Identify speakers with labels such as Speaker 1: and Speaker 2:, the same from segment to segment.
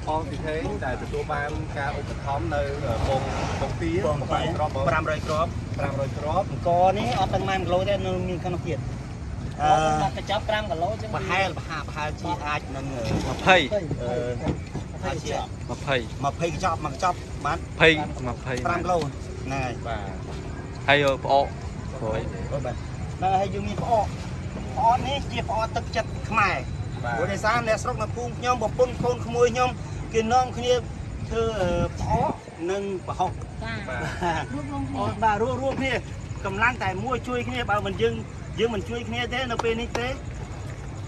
Speaker 1: បងទីថេងដែលទទួលបានការឧបត្ថម្ភនៅបងបងទា
Speaker 2: បងទា
Speaker 1: គ្រាប់បង
Speaker 2: 500គ្រាប់
Speaker 1: 500គ្រាប់
Speaker 2: អង្គនេះអត់ដឹងប៉ុន្មានគីឡូទេនៅមានក្នុងទៀតអឺ
Speaker 3: បាត់កញ្ចប់5គីឡូចឹង
Speaker 2: ប្រហែលប្រហាប្រហែលជាអាចនឹង
Speaker 4: 20
Speaker 2: អឺអាចជា
Speaker 4: 20
Speaker 2: 20កញ្ចប់មួយកញ្ចប់បាន
Speaker 4: 20 20
Speaker 2: 5គីឡូហ្នឹងហើយ
Speaker 1: បាទ
Speaker 4: ហើយផ្អកក្រោយ
Speaker 2: បាទហ្នឹងហើយយើងមានផ្អកផ្អកនេះជាផ្អកទឹកចិត្តខ្មែរ
Speaker 1: បាទ
Speaker 2: ព្រោះដោយសារអ្នកស្រុកនៅភូមិខ្ញុំប្រពន្ធកូនក្មួយខ្ញុំគេនាំគ្នាធ្វើផ្អកនិងប្រហុក
Speaker 5: ចា
Speaker 1: បាទ
Speaker 5: រួបរวมគ្នា
Speaker 2: អូនបាទរួមរួមគ្នាកម្លាំងតែមួយជួយគ្នាបើមិនយើងយើងមិនជួយគ្នាទេនៅពេលនេះទេ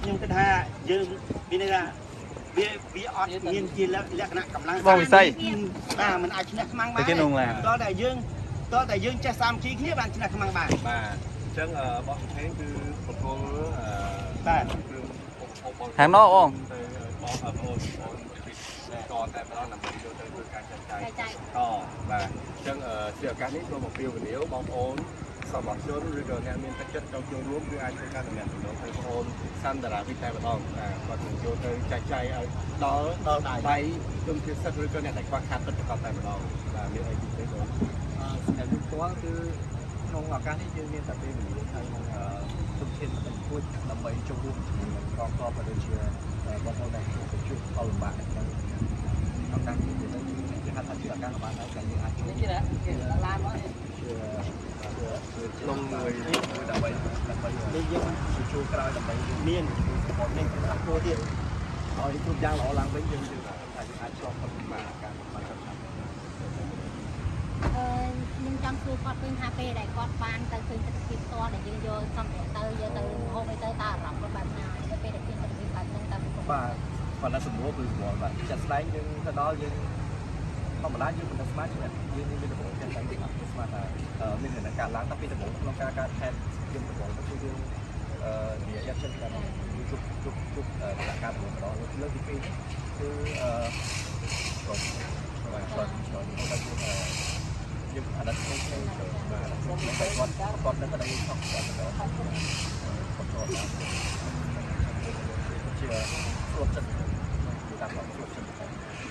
Speaker 2: ខ្ញុំគិតថាយើងមានន័យថាវាវាអត់មានជាលក្ខណៈកម្លាំង
Speaker 4: បងវិស័យ
Speaker 2: បាទมันអាចឈ្នះខ្មាំងបាន
Speaker 4: ទៅគេនងឡាន
Speaker 2: តោះតែយើងតោះតែយើងចេះសាមគ្គីគ្នាបានឈ្នះខ្មាំងបាន
Speaker 1: បាទអញ្ចឹងបងទីថេងគឺប្រគល់អឺ
Speaker 2: បាទ
Speaker 1: គ្រឿងឧបភោគបង
Speaker 4: ខាងនោះបង
Speaker 1: ទៅបងប្អូនបងតតែម្ដងដើម្បីយកទៅធ្វើការចាត់ចែង
Speaker 5: ចែកចាយ
Speaker 1: តបាទអញ្ចឹងជាឱកាសនេះសូមអំពាវនាវបងប្អូនសមាជិកឬក៏អ្នកមានទឹកចិត្តចង់ចូលរួមគឺអាចធ្វើការតំណាក់តំណងទៅបងប្អូនសន្តារាវិទ្យតែម្ដងបាទគាត់នឹងយកទៅចែកចាយឲ្យដល់
Speaker 2: ដល់ដៃ
Speaker 1: ដៃជនជាសិទ្ធឬក៏អ្នកដែលខ្វះខាតពិតប្រាកដតែម្ដងបាទមានអីពិសេសបង
Speaker 6: សម្រាប់យើងផ្ទាល់គឺក្នុងឱកាសនេះយើងមានតែពេលវេលាហើយនឹងទុកធានបន្តិចបន្តួចដើម្បីចូលរួមជាមួយនឹងកងទ័ពក៏ដូចជាបងប្អូនដែលជួបជួបផលលំបាកនៅក្នុងឱកាសនេះទៅគេហៅថាជាឱកាសលំបាកដែរតែយើងអាចចូល
Speaker 3: នេះគេណាគេឡានមកនេះ
Speaker 6: ជាជា
Speaker 1: ក្នុងមួយ
Speaker 6: មួយដើម្បីដើម្បី
Speaker 2: នេះយើង
Speaker 6: ជួយក្រោយដើម្បីយើង
Speaker 2: មាន
Speaker 6: មាន
Speaker 2: គោទៀត
Speaker 6: ឲ្យគ្រប់យ៉ាងល្អឡើងវិញយើងយើងថាយើងអាចឆ្លងផុតពីការលំបាកឆាប់ៗ
Speaker 5: អឺខ្ញុំចង់សួរគាត់វិញថាពេលដែលគាត់បានទៅឃើញទស្សនវិជ្ជាផ្ទាល់ដែលយើងយកសម្ភារៈទៅយកទៅហូបអីទៅតើអារម្មណ៍គាត់បែបណាទៅពេលដែលឃើញទស្សនវិជ្ជាបែបហ្នឹងតើគាត់
Speaker 6: បាទគាត់ថាសម្រួលគឺសម្រួលបាទចាត់ស្ដែងយើងទៅដល់យើងធម្មតាយើងមិនដឹងស្មានយើងមានដំបូងតែយើងអត់ស្មានថាមានដំណើរការឡើងតាំងពីដំបូងក្នុងការការថែមយើងដំបូងទៅគឺយើងអឺនិយាយយ៉ាងចិនតែជួបជួបជួបដំណើរការដំបូងម្ដងលើកទី2នេះគឺអឺគាត់បាទគាត់គាត់គាត់យើងអាណិតក្នុងក្នុងបាទតែគាត់គាត់នៅតែយើងខំគាត់ទៅគាត់គាត់ជាស្រួលចិត្តតាមស្រួលចិត្ត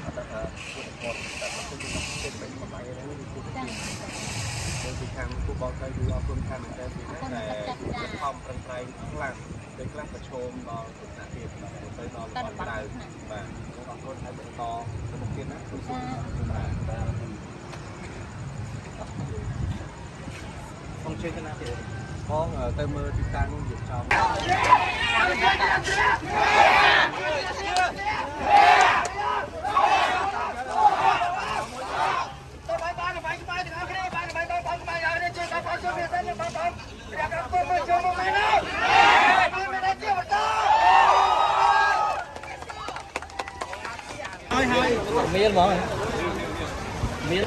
Speaker 6: អត់ថាពួកគាត់តែគាត់គឺចេះបែបបំៃហ្នឹងគឺ
Speaker 5: ចា
Speaker 1: យើងពីខាងពួកបងទៅគឺអរគុណខាងមែនទែនពីតែខំប្រឹងប្រែងខ្លាំងពេលខ្លះប្រឈមដល់គ្រោះថ្នាក់ទៀតបាទទៅដល់
Speaker 5: តើតំបន់
Speaker 1: ក្រៅ
Speaker 5: ណា
Speaker 1: បាទអរគុណហើយបន្តទៅមុខទៀតណាស៊ូៗបាទ
Speaker 2: បងជួយទៅណាទៀត
Speaker 1: បងទៅមើលទីតាំងរៀបចំ
Speaker 2: ទៅបាយបានបាយក្បាយទាំងអស់គ្នាបានបាយបងក្បាយឲ្យជួយបងប្អូនជួយវាសិនបងប្អូនព្រះកម្មគុំមកជួយមកមែនទេមានតែជាបន្តហើយហើយ
Speaker 3: មានហ្មងមាន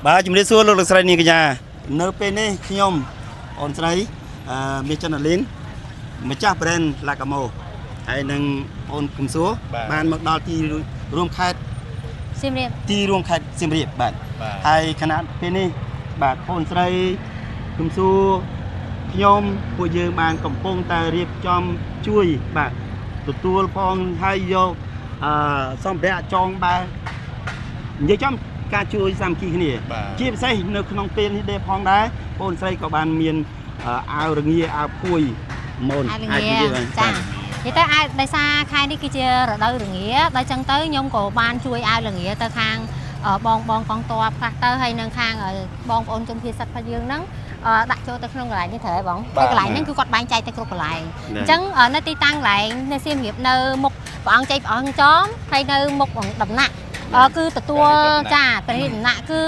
Speaker 2: បាទជំរាបសួរលោកលោកស្រីនាងកញ្ញានៅពេលនេះខ្ញុំអូនស្រីអឺមាសចិនអាលីនម្ចាស់ brand ឡាកាម៉ូហើយនឹងអូនគឹមសួរបានមកដល់ទីរួមខេត្ត
Speaker 5: សៀមរាប
Speaker 2: ទីរួមខេត្តសៀមរាបបាទ
Speaker 1: បាទ
Speaker 2: ហើយខណៈពេលនេះបាទអូនស្រីគឹមសួរខ្ញុំពួកយើងបានកំពុងតែរៀបចំជួយបាទទទួលផងហើយយកអឺសម្ភារៈចងបែនិយាយចំការជួយសាមគ្គីគ្នា
Speaker 1: បាទ
Speaker 2: ជាពិសេសនៅក្នុងពេលនេះដែរផងដែរបងស្រីក៏បានមានអាវរងាអាវភួយមុន
Speaker 5: អាវរងាចានិយាយទៅអាវដោយសារខែនេះគឺជារដូវរងាដល់ចឹងទៅខ្ញុំក៏បានជួយអាវរងាទៅខាងបងបងកងទ័ពខ្លះទៅហើយនឹងខាងបងប្អូនជនភៀសសិទ្ធរបស់យើងហ្នឹងដាក់ចូលទៅក្នុងកន្លែងនេះត្រូវហើយបងហើយកន្លែងហ្នឹងគឺគាត់បែងចែកទៅគ្រប់កន្លែងអញ្ចឹងនៅទីតាំងកន្លែងនៅសៀមរាបនៅមុខព្រះអង្គជ័យព្រះអង្គចមហើយនៅមុខដំណាក់គឺទទួលចាព្រះរាជដំណាក់គឺ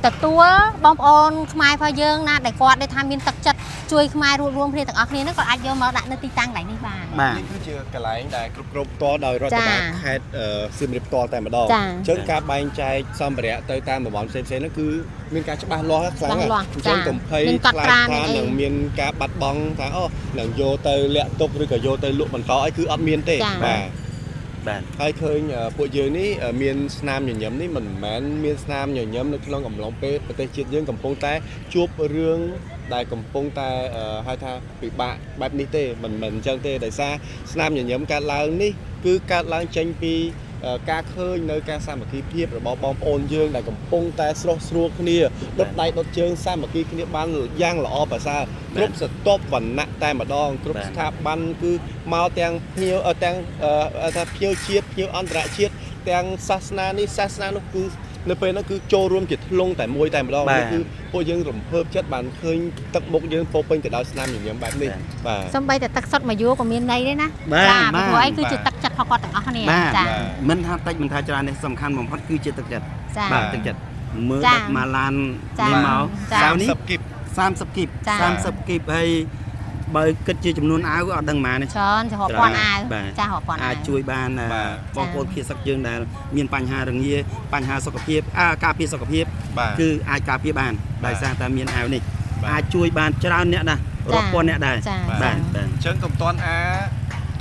Speaker 5: ទទួលបងប្អូនខ្មែររបស់យើងណាដែលគាត់ដែលថាមានទឹកចិត្តជួយខ្មែររួបរวมគ្នាទាំងអស់គ្នាហ្នឹងគាត់អាចយកមកដាក់នៅទីតាំងកន្លែងនេះបាន
Speaker 2: បាទ
Speaker 1: នេះគឺជាកន្លែងដែលគ្រប់គ្រងផ្ទាល់ដោយរដ្ឋបាលខេត្តសៀមរាបផ្ទាល់តែម្ដង
Speaker 5: ចា
Speaker 1: អញ្ចឹងការបែងចែកសម្ភារៈទៅតាមតំបន់ផ្សេងៗហ្នឹងគឺមានការច្បាស់លាស់ខ្លាំង
Speaker 5: ច្បាស់លាស់
Speaker 1: អញ្ចឹងកុំភ័យ
Speaker 5: មានកត់ត្រា
Speaker 1: ខ្លាច
Speaker 5: មានអី
Speaker 1: ថានឹងមានការបាត់បង់ថាអូនឹងយកទៅលាក់ទុកឬក៏យកទៅលក់បន្តអីគឺអត់មានទេបាទ
Speaker 2: បាទ
Speaker 1: ហើយឃើញពួកយើងនេះមានស្នាមញញឹមនេះមិនមែនមានស្នាមញញឹមនៅក្នុងអំឡុងពេលប្រទេសជាតិយើងកំពុងតែជួបរឿង ដែលកំពុងតែហៅថាពិបាកបែបនេះទេមិនមិនអញ្ចឹងទេដោយសារស្នាមញញឹមកើតឡើងនេះគឺកើតឡើងចេញពីការឃើញនៅការសាមគ្គីភាពរបស់បងប្អូនយើងដែលកំពុងតែស្រុះស្រួលគ្នាដុតដៃដុតជើងសាមគ្គីគ្នាបានយ៉ាងល្អប្រសើរគ្រប់ស្រទាប់វណ្ណៈតែម្ដងគ្រប់ស្ថាប័នគឺមកទាំងភ្ញៀវទាំងថាភ្ញៀវជាតិភ្ញៀវអន្តរជាតិទាំងសាសនានេះសាសនានោះគឺនៅពេលហ្នឹងគឺចូលរួមជាធ្លុងតែមួយតែម្ដងនេះគឺពួកយើងរំភើបចិត្តបានឃើញទឹកមុខយើងពោពេញទៅដោយស្នាមញញឹមបែបនេះបាទ
Speaker 5: សំបីតែទឹកសុទ្ធមួយយួរក៏មានន័យដែរណា
Speaker 2: បាទ
Speaker 5: ចា
Speaker 2: បាទ
Speaker 5: ព្រោះអីគឺជាទឹកចិត្តរបស់គាត់ទាំងអស់គ្នា
Speaker 2: បាទ
Speaker 5: ចា
Speaker 2: មិនថាតិចមិនថាច្រើនទេសំខាន់បំផុតគឺជាទឹកចិត្ត
Speaker 5: ចា
Speaker 2: បាទទឹកចិត្តមើល
Speaker 5: ចា
Speaker 2: ដឹកមកឡាន
Speaker 5: ចា
Speaker 2: នេះមក
Speaker 5: ចា
Speaker 2: សៅនេះ
Speaker 1: 30គីប
Speaker 2: 30គីប
Speaker 5: ចា
Speaker 2: 30គីបហើយបើគិតជាចំនួនអាវអត់ដឹងប៉ុន្មានទេ
Speaker 5: ច្រើនជារាប់ពាន់អាវ
Speaker 2: បាទ
Speaker 5: ចារាប់ពាន់អាវ
Speaker 2: អាចជួយបាន
Speaker 1: បាទ
Speaker 2: បងប្អូនភាសិកយើងដែលមានបញ្ហារងាបញ្ហាសុខភាពអាការពារសុខភាព
Speaker 1: បាទ
Speaker 2: គឺអាចការពារបាន
Speaker 1: បាទ
Speaker 2: ដោយសារតែមានអាវនេះ
Speaker 1: បាទ
Speaker 2: អាចជួយបានច្រើនអ្នកណាស់រាប់ពាន់អ្នកដែរ
Speaker 5: ចា
Speaker 2: បាទ
Speaker 5: ចា
Speaker 2: បាទ
Speaker 1: អញ្ចឹងកុំតន់អា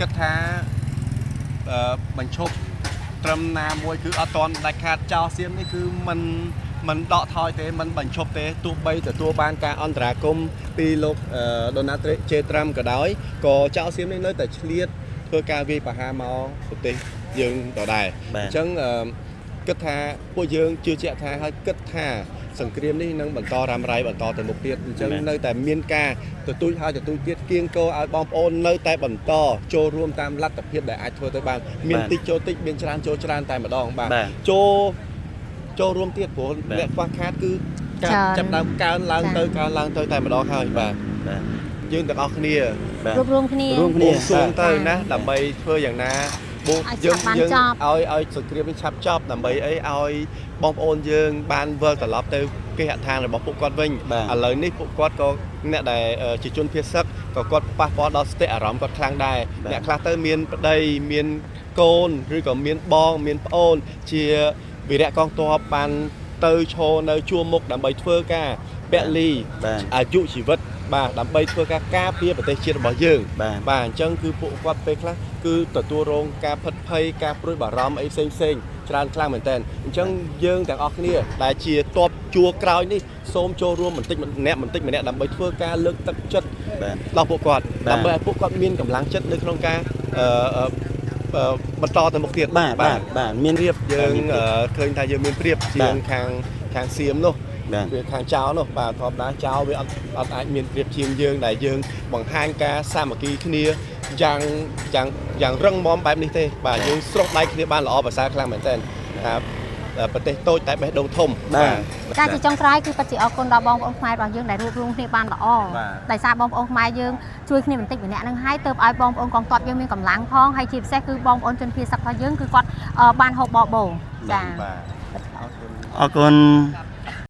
Speaker 1: គិតថាបញ្ឈប់ត្រឹមណាមួយគឺអត់តន់ដាច់ខាតចោលសៀមនេះគឺមិនមិនដកថយទេមិនបញ្ឈប់ទេទោះបីទទួលបានការអន្តរាគមន៍ពីលោកដូណាល់ជេត្រាំក៏ដោយក៏ចោលសៀមនេះនៅតែឆ្លៀតធ្វើការវាយប្រហារមកប្រទេសយើងដដែល
Speaker 2: បាទ
Speaker 1: អញ្ចឹងគិតថាពួកយើងជឿជាក់ថាហើយគិតថាសង្គ្រាមនេះនឹងបន្តរ៉ាំរ៉ៃបន្តទៅមុខទៀតអញ្ចឹងនៅតែមានការទទូចហើយទទូចទៀតគៀងគរឲ្យបងប្អូននៅតែបន្តចូលរួមតាមលទ្ធភាពដែលអាចធ្វើទៅបានមានតិចចូលតិចមានច្រើនចូលច្រើនតែម្ដងបាទ
Speaker 2: បាទ
Speaker 1: ចូលចូលរួមទៀតព្រោះ
Speaker 2: បាទ
Speaker 1: អ្នកខ្វះខាតគឺការ
Speaker 5: ច្រើន
Speaker 1: ចាប់ដើមកើនឡើងទៅកើនឡើងទៅតែម្ដងហើយបាទ
Speaker 2: បាទ
Speaker 1: យើងទាំងអស់គ្នា
Speaker 2: បាទ
Speaker 5: រួបរួមគ្នា
Speaker 2: រួមគ្នា
Speaker 1: បួងសួងទៅ
Speaker 5: បាទ
Speaker 1: ណាដើម្បីធ្វើយ៉ាងណាបួង
Speaker 5: ឲ្យ
Speaker 1: យើង
Speaker 5: ឆាប់បាន
Speaker 1: យើង
Speaker 5: ចប់
Speaker 1: ឲ្យឲ្យសង្គ្រាមនេះឆាប់ចប់ដើម្បីអីឲ្យបងប្អូនយើងបានវិលត្រឡប់ទៅគេហដ្ឋានរបស់ពួកគាត់វិញ
Speaker 2: បាទ
Speaker 1: ឥឡូវនេះពួកគាត់ក៏អ្នកដែលជាជនភៀសសឹកក៏គាត់ប៉ះពាល់ដល់ស្តិអារម្មណ៍គាត់ខ្លាំងដែរ
Speaker 2: បាទ
Speaker 1: អ្នកខ្លះទៅមានប្តីមានកូនឬក៏មានបងមានប្អូនជាវីរៈកងទ័ពបានទៅឈរនៅជួរមុខដើម្បីធ្វើការពលី
Speaker 2: បាទ
Speaker 1: អាយុជីវិតបាទដើម្បីធ្វើការការពារប្រទេសជាតិរបស់យើង
Speaker 2: បាទ
Speaker 1: បាទអញ្ចឹងគឺពួកគាត់ពេលខ្លះគឺទទួលរងការភិតភ័យការព្រួយបារម្ភអីផ្សេងផ្សេងៗច្រើនខ្លាំងមែនតើអញ្ចឹងយើងទាំងអស់គ្នាដែលជាតបជួរក្រោយនេះសូមចូលរួមបន្តិចម្នាក់បន្តិចម្នាក់ដើម្បីធ្វើការលើកទឹកចិត្ត
Speaker 2: បាទ
Speaker 1: ដល់ពួកគាត់
Speaker 2: បាទ
Speaker 1: ដើម្បីឲ្យពួកគាត់មានកម្លាំងចិត្តនៅក្នុងការអឺអឺអឺបន្តទៅមុខទៀត
Speaker 2: បាទបាទបាទមាន
Speaker 1: ប្រៀបយើងឃើញថាយើងមានប្រៀបជាង
Speaker 2: បាទ
Speaker 1: ខាងខាងសៀមនោះ
Speaker 2: បាទ
Speaker 1: វាខាងចោលនោះបាទធម្មតាចោលវាអត់អត់អាចមានប្រៀបជាងយើងដែលយើងបង្ហាញការសាមគ្គីគ្នាយ៉ាងយ៉ាងយ៉ាងរឹងមាំបែបនេះទេបាទយើងស្រុះដៃគ្នាបានល្អប្រសើរខ្លាំងមែនទែនថាប្រទេសតូចតែបេះដូងធំ
Speaker 2: បាទ
Speaker 5: ចាជាចុងក្រោយគឺពិតជាអរគុណដល់បងប្អូនខ្មែររបស់យើងដែលរួបរួមគ្នាបានល្អ
Speaker 1: បាទ
Speaker 5: ដោយសារបងប្អូនខ្មែរយើងជួយគ្នាបន្តិចម្នាក់នឹងហើយទើបឲ្យបងប្អូនកងទ័ពយើងមានកម្លាំងផងហើយជាពិសេសគឺបងប្អូនជនភៀសសឹករបស់យើងគឺគាត់បានហូបបបោចា
Speaker 1: បាទអរគុណ
Speaker 2: អរគុណ